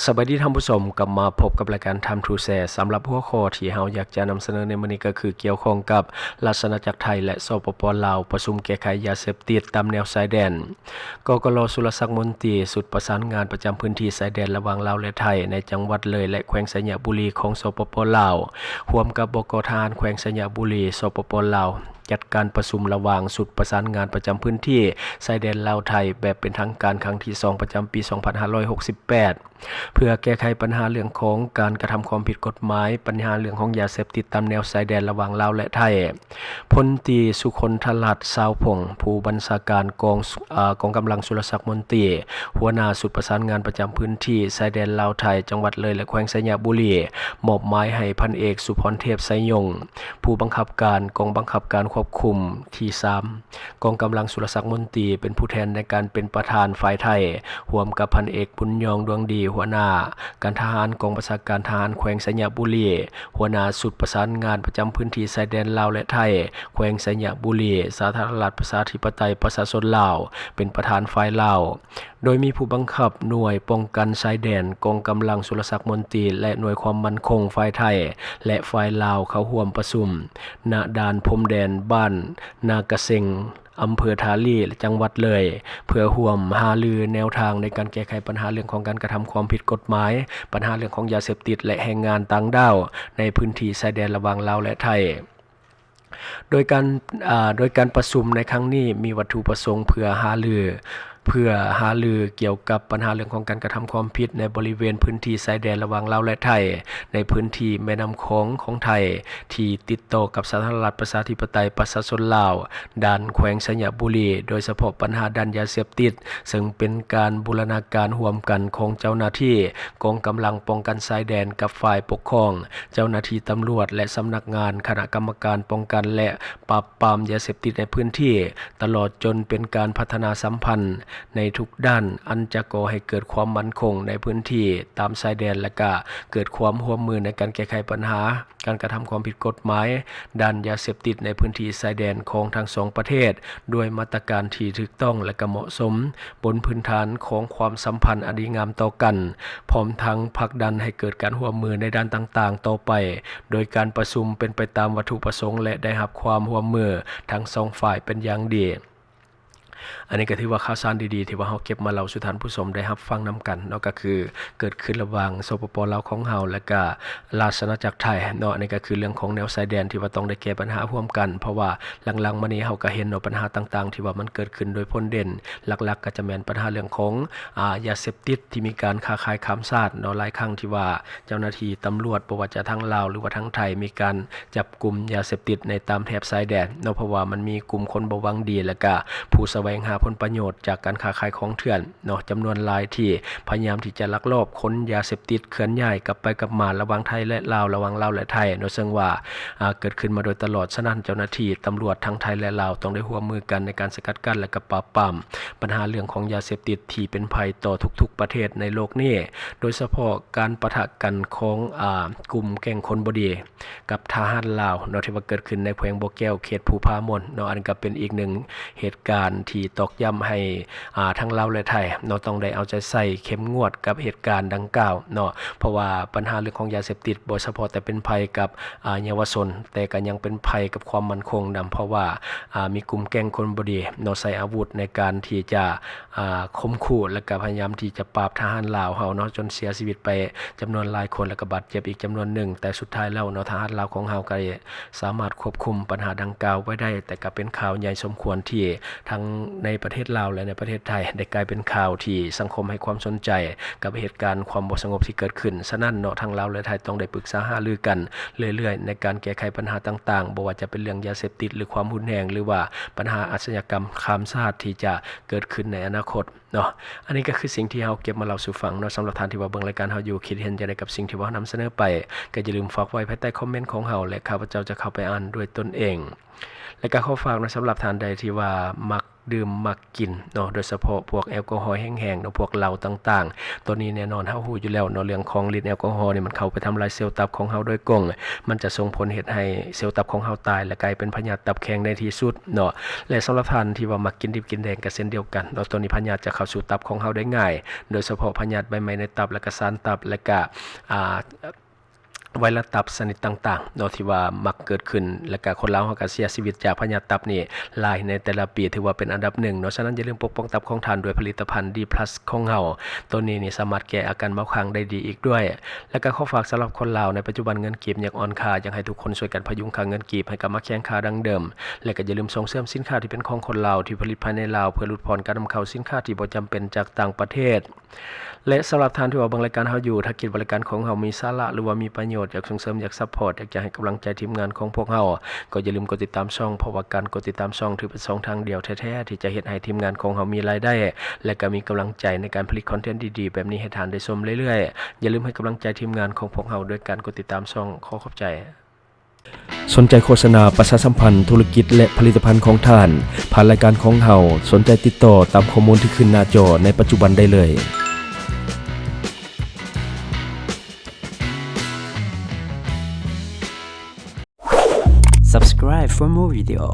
ສະບາຍດີທ່ານຜູ້ຊົມ, ກັບມາພົບກັບລາຍການ Time to Share ສຳລັບຫົວຂໍ້ທີ່ເຮົາຢາກຈະນຳສະເໜີໃນມື້ນີ້ກໍຄືກ່ຽວຂ້ອງກັບລາຊະອານາຈັກໄທ ແລະ ສປປ ລາວ ປະຊຸມແກ້ໄຂຢາເສບຕິດຕາມແນວຊາຍແດນ. ກກລ ສຸລະສັກ ມົນຕີ, ຊຸດປະສານງານປະຈຳພື້ນທີ່ຊາຍແດນລະຫວ່າງລາວ ແລະ ໄທ ໃນຈັງຫວັດເລີຍ ແລະ ແຂວງໄຊຍະບູລີ ຂອງ ສປປ ລາວ, ຮ່ວມກັບ ບກ ທະຫານແຂວງໄຊຍະບູລີ ສປປ ລາວ ຈັດການປະຊຸມລະຫວ່າງຊຸດປະສານງານປະຈຳພື້ນທີ່ຊາຍແດນລາວ-ໄທ ແບບເປັນທາງການຄັ້ງທີສອງ ປະຈຳປີສອງພັນຫ້າຮ້ອຍຫົກສິບແປດ ເພື່ອແກ້ໄຂບັນຫາເລື່ອງຂອງການກະທຳຄວາມຜິດກົດໝາຍ, ບັນຫາເລື່ອງຂອງຢາເສບຕິດຕາມແນວຊາຍແດນລະຫວ່າງລາວ ແລະ ໄທ. ພົນຕີ ສຸຄົນທະລັດ ຊາວພົງ, ຜູ້ບັນຊາການກອງ ອາ ກອງກຳລັງສຸລະສັກ ມົນຕີ, ຫົວໜ້າຊຸດປະສານງານປະຈຳພື້ນທີ່ຊາຍແດນລາວ-ໄທ ຈັງຫວັດເລີຍ ແລະ ແຂວງໄຊຍະບູລີ, ມອບໝາຍໃຫ້ພັນເອກ ສຸພອນເທບ ໄຊຍົງ, ຜູ້ບັງຄັບການກອງບັງຄັບການຄວບຄຸມທີສາມ ກອງກຳລັງສຸລະສັກ ມົນຕີ ເປັນຜູ້ແທນໃນການເປັນປະທານຝ່າຍໄທ, ຮ່ວມກັບພັນເອກ ບຸນຍອງ ດວງດີ ຫົວໜ້າການທະຫານກອງບັນຊາການທະຫານແຂວງໄຊຍະບູລີ, ຫົວໜ້າຊຸດປະສານງານປະຈຳພື້ນທີ່ຊາຍແດນລາວ ແລະ ໄທ ແຂວງໄຊຍະບູລີ, ສາທາລະນະລັດ ປະຊາທິປະໄຕ ປະຊາຊົນລາວ ເປັນປະທານຝ່າຍລາວ. ໂດຍມີຜູ້ບັງຄັບໜ່ວຍປ້ອງກັນຊາຍແດນ, ກອງກຳລັງສຸລະສັກ ມົນຕີ ແລະ ໜ່ວຍຄວາມໝັ້ນຄົງຝ່າຍໄທ ແລະ ຝ່າຍລາວເຂົ້າຮ່ວມປະຊຸມ ນະດ່ານພົມແດນບ້ານນາກະເຊັງ, ອຳເພີທ່າລີ, ແລະ ຈັງຫວັດເລີຍ, ເພື່ອຮ່ວມຫາລືແນວທາງໃນການແກ້ໄຂບັນຫາເລື່ອງຂອງການກະທຳຄວາມຜິດກົດໝາຍ, ບັນຫາເລື່ອງຂອງຢາເສບຕິດ ແລະ ແຮງງານຕ່າງດ້າວໃນພື້ນທີ່ຊາຍແດນລະຫວ່າງລາວ ແລະ ໄທ. ໂດຍການ ອາ ໂດຍການປະຊຸມໃນຄັ້ງນີ້ມີວັດຖຸປະສົງເພື່ອຫາລື ເພື່ອຫາລືກ່ຽວກັບບັນຫາເລື່ອງຂອງການກະທຳຄວາມຜິດໃນບໍລິເວນພື້ນທີ່ຊາຍແດນລະຫວ່າງລາວ ແລະ ໄທ, ໃນພື້ນທີ່ແມ່ນ້ຳຂອງຂອງໄທ ທີ່ຕິດຕໍ່ກັບສາທາລະນະລັດປະຊາທິປະໄຕປະຊາຊົນລາວ, ດ່ານແຂວງໄຊຍະບູລີ, ໂດຍສະເພາະບັນຫາດ້ານຢາເສບຕິດ, ເຊິ່ງເປັນການບູລະນາການຮ່ວມກັນຂອງເຈົ້າໜ້າທີ່ກອງກຳລັງປ້ອງກັນຊາຍແດນກັບຝ່າຍປົກຄອງ, ເຈົ້າໜ້າທີ່ຕຳຫຼວດ ແລະ ສຳນັກງານຄະນະກຳມະການປ້ອງກັນ ແລະ ປາບປາມຢາເສບຕິດໃນພື້ນທີ່, ຕະຫຼອດຈົນເປັນການພັດທະນາສຳພັນໃນທຸກດ້ານ, ອັນຈະກໍ່ໃຫ້ເກີດຄວາມໝັ້ນຄົງໃນພື້ນທີ່ຕາມຊາຍແດນ ແລະ ກະເກີດຄວາມຮ່ວມມືໃນການແກ້ໄຂບັນຫາການກະທຳຄວາມຜິດກົດໝາຍດ້ານຢາເສບຕິດໃນພື້ນທີ່ຊາຍແດນຂອງທັງສອງປະເທດ ດ້ວຍມາດຕະການທີ່ຖືກຕ້ອງ ແລະ ກະເໝາະສົມ ບົນພື້ນຖານຂອງຄວາມສຳພັນອັນດີງາມຕໍ່ກັນ, ພ້ອມທັງຜັກດັນໃຫ້ເກີດການຮ່ວມມືໃນດ້ານຕ່າງໆຕໍ່ໄປ, ໂດຍການປະຊຸມເປັນໄປຕາມວັດຖຸປະສົງ ແລະ ໄດ້ຮັບຄວາມຮ່ວມມືທັງສອງຝ່າຍເປັນຢ່າງດີ. ອັນນີ້ກໍຖືວ່າຂ່າວສານດີໆ ທີ່ວ່າເຮົາເກັບມາເລົ່າສູ່ທ່ານຜູ້ຊົມໄດ້ຮັບຟັງນຳກັນເນາະ, ກໍຄືເກີດຂຶ້ນລະຫວ່າງ ສປປ ລາວ ຂອງເຮົາ ແລະ ກະລາຊະອານາຈັກໄທເນາະ. ອັນນີ້ກໍຄືເລື່ອງຂອງແນວຊາຍແດນທີ່ວ່າຕ້ອງໄດ້ແກ້ບັນຫາຮ່ວມກັນ, ເພາະວ່າຫຼັງໆມານີ້ເຮົາກໍເຫັນເນາະ ບັນຫາຕ່າງໆທີ່ວ່າມັນເກີດຂຶ້ນໂດຍພົ້ນເດັ່ນ, ຫຼັກໆກໍຈະແມ່ນບັນຫາເລື່ອງຂອງ ອາ ຢາເສບຕິດທີ່ມີການຄ້າຂາຍຂ້າມຊາດເນາະ. ຫຼາຍຄັ້ງທີ່ວ່າເຈົ້າໜ້າທີ່ຕຳຫຼວດ ບໍ່ວ່າຈະທາງລາວ ຫຼືວ່າທາງໄທ ມີການຈັບກຸມຢາເສບຕິດໃນຕາມແຖບຊາຍແດນເນາະ, ເພາະວ່າມັນມີກຸ່ມຄົນບໍ່ຫວັງດີ ແລະກະຜູ້ສະແຫວງຫາຜົນປະໂຫຍດຈາກການຄ້າຂາຍຂອງເຖື່ອນເນາະ ຈຳນວນຫຼາຍທີ່ພະຍາຍາມທີ່ຈະລັກລອບຂົນຢາເສບຕິດເຄື່ອນຍ້າຍກັບໄປກັບມາລະຫວ່າງໄທ ແລະ ລາວ, ລະຫວ່າງລາວ ແລະ ໄທເນາະ, ເຊິ່ງວ່າ ອາ ເກີດຂຶ້ນມາໂດຍຕະຫຼອດ. ສະນັ້ນ ເຈົ້າໜ້າທີ່ຕຳຫຼວດທັງໄທ ແລະ ລາວ ຕ້ອງໄດ້ຮ່ວມມືກັນໃນການສະກັດກັ້ນ ແລະ ກະປາບປາມບັນຫາເລື່ອງຂອງຢາເສບຕິດທີ່ເປັນໄພຕໍ່ທຸກໆປະເທດໃນໂລກນີ້, ໂດຍສະເພາະການປະທະກັນຂອງ ອາ ກຸ່ມແກ້ງຄົນບໍ່ດີ ກັບທະຫານລາວເນາະ ທີ່ວ່າເກີດຂຶ້ນໃນແຂວງບໍ່ແກ້ວ ເຂດພູຜາມ່ອນເນາະ. ອັນນີ້ກໍເປັນອີກໜຶ່ງເຫດການທີ່ຕອກຢ້ຳໃຫ້ ອາ ທັງລາວ ແລະ ໄທເນາະ ຕ້ອງໄດ້ເອົາໃຈໃສ່ເຂັ້ມງວດກັບເຫດການດັ່ງກ່າວເນາະ, ເພາະວ່າບັນຫາເລື່ອງຂອງຢາເສບຕິດບໍ່ສະເພາະແຕ່ເປັນໄພກັບ ອາ ເຍົາວະຊົນ, ແຕ່ກໍຍັງເປັນໄພກັບຄວາມໝັ້ນຄົງນຳ, ເພາະວ່າ ອາ ມີກຸ່ມແກ້ງຄົນບໍ່ດີເນາະ ໃຊ້ອາວຸດໃນການທີ່ຈະ ອາ ຂົ່ມຂູ່ ແລະ ກໍພະຍາຍາມທີ່ຈະປາບທະຫານລາວເຮົາເນາະ ຈົນເສຍຊີວິດໄປຈຳນວນຫຼາຍຄົນ ແລະ ກໍບາດເຈັບອີກຈຳນວນໜຶ່ງ. ແຕ່ສຸດທ້າຍແລ້ວເນາະ ທະຫານລາວຂອງເຮົາກໍໄດ້ສາມາດຄວບຄຸມບັນຫາດັ່ງກ່າວໄວ້ໄດ້, ແຕ່ກໍເປັນຂ່າວໃຫຍ່ສົມຄວນທີ່ທັງໃນປະເທດລາວ ແລະ ໃນປະເທດໄທ ໄດ້ກາຍເປັນຂ່າວທີ່ສັງຄົມໃຫ້ຄວາມສົນໃຈກັບເຫດການຄວາມບໍ່ສະຫງົບທີ່ເກີດຂຶ້ນ. ສະນັ້ນເນາະ ທັງລາວ ແລະ ໄທ ຕ້ອງໄດ້ປຶກສາຫາລືກັນເລື້ອຍໆ ໃນການແກ້ໄຂບັນຫາຕ່າງໆ, ບໍ່ວ່າຈະເປັນເລື່ອງຢາເສບຕິດ ຫຼື ຄວາມຮຸນແຮງ ຫຼືວ່າບັນຫາອາຊະຍາກຳຂ້າມຊາດທີ່ຈະເກີດຂຶ້ນໃນອະນາຄົດ ເນາະ. ອັນນີ້ກໍຄືສິ່ງທີ່ເຮົາເກັບມາເລົ່າສູ່ຟັງເນາະ. ສຳລັບທ່ານທີ່ວ່າເບິ່ງລາຍການເຮົາຢູ່ ຄິດເຫັນຈັ່ງໃດກັບສິ່ງທີ່ວ່າເຮົານຳສະເໜີໄປ, ກໍຢ່າລືມຝາກໄວ້ພາຍໃຕ້ຄອມເມັນຂອງເຮົາ ແລະ ຂ້າພະເຈົ້າຈະເຂົ້າໄປອ່ານດ້ວຍຕົນເອງ. ແລະ ກໍຂໍຝາກເນາະ, ສຳລັບທ່ານໃດທີ່ວ່າມັກ ດື່ມມັກກິນເນາະ ໂດຍສະເພາະພວກແອລກໍຮໍແຫ້ງໆເນາະ ພວກເຫຼົ້າຕ່າງໆ. ໂຕນີ້ແນ່ນອນເຮົາຮູ້ຢູ່ແລ້ວເນາະ ເລື່ອງຂອງລິດແອລກໍຮໍນີ້ມັນເຂົ້າໄປທຳລາຍເຊວຕັບຂອງເຮົາໂດຍກົງ ມັນຈະສົ່ງຜົນເຮັດໃຫ້ເຊວຕັບຂອງເຮົາຕາຍ ແລະ ກາຍເປັນພະຍາດຕັບແຂງໃນທີ່ສຸດເນາະ. ແລະ ສຳລັບທ່ານທີ່ວ່າມັກກິນດິບກິນແດງກໍເຊັ່ນດຽວກັນເນາະ ໂຕນີ້ພະຍາດຈະເຂົ້າສູ່ຕັບຂອງເຮົາໄດ້ງ່າຍ ໂດຍສະເພາະພະຍາດໃບໄມ້ໃນຕັບ ແລະ ກະສານຕັບ ແລະ ກະ ອ່າ ໄວຣັສຕັບຊະນິດຕ່າງໆເນາະ ທີ່ວ່າມັກເກີດຂຶ້ນ ແລະກະຄົນລາວເຮົາກະເສຍຊີວິດຈາກພະຍາດຕັບນີ້ຫຼາຍໃນແຕ່ລະປີ ຖືວ່າເປັນອັນດັບໜຶ່ງເນາະ. ສະນັ້ນຢ່າລືມປົກປ້ອງຕັບຂອງທ່ານດ້ວຍຜະລິດຕະພັນ ດີພລັສ ຂອງເຮົາ ໂຕນີ້ນີ້ສາມາດແກ້ອາການເບົາຄາງໄດ້ດີອີກດ້ວຍ. ແລະກະຂໍຝາກສຳລັບຄົນລາວໃນປັດຈຸບັນເງິນກີບຍັງອ່ອນຄ່າ ຢາກໃຫ້ທຸກຄົນຊ່ວຍກັນພະຍຸງຄ່າເງິນກີບໃຫ້ກັບມາແຂງຄ່າດັ່ງເດີມ ແລະກະຢ່າລືມສົ່ງເສີມສິນຄ້າທີ່ເປັນຂອງຄົນລາວ ທີ່ຜະລິດພາຍໃນລາວ ເພື່ອຫຼຸດຜ່ອນການນຳເຂົ້າສິນຄ້າທີ່ບໍ່ຈຳເປັນຈາກຕ່າງປະເທດ. ແລະສຳລັບທ່ານທີ່ວ່າເບິ່ງລາຍການເຮົາຢູ່ ຖ້າຄິດວ່າລາຍການຂອງເຮົາມີສາລະ ຫຼືວ່າມີປະໂຫຍດ ຢາກສົ່ງເສີມ ຢາກຊັບພອດ ຢາກຈະໃຫ້ກຳລັງໃຈທີມງານຂອງພວກເຮົາ ກໍຢ່າລືມກົດຕິດຕາມຊ່ອງ ເພາະວ່າການກົດຕິດຕາມຊ່ອງຖືເປັນຊ່ອງທາງດຽວແທ້ໆ ທີ່ຈະເຮັດໃຫ້ທີມງານຂອງເຮົາມີລາຍໄດ້ ແລະກະມີກຳລັງໃຈໃນການຜະລິດຄອນເທັນດີໆແບບນີ້ໃຫ້ທ່ານໄດ້ຊົມເລື້ອຍໆ. ຢ່າລືມໃຫ້ກຳລັງໃຈທີມງານຂອງພວກເຮົາດ້ວຍການກົດຕິດຕາມຊ່ອງ. ຂໍຂອບໃຈ. ສົນໃຈໂຄສະນາປະຊາສຳພັນທຸລະກິດ ແລະ ຜະລິດຕະພັນຂອງທ່ານ ຜ່ານລາຍການຂອງເຮົາ, ສົນໃຈຕິດຕໍ່ຕາມຂໍ້ມູນທີ່ຂຶ້ນໜ້າຈໍໃນປັດຈຸບັນໄດ້ເລີຍ. Subscribe for more video.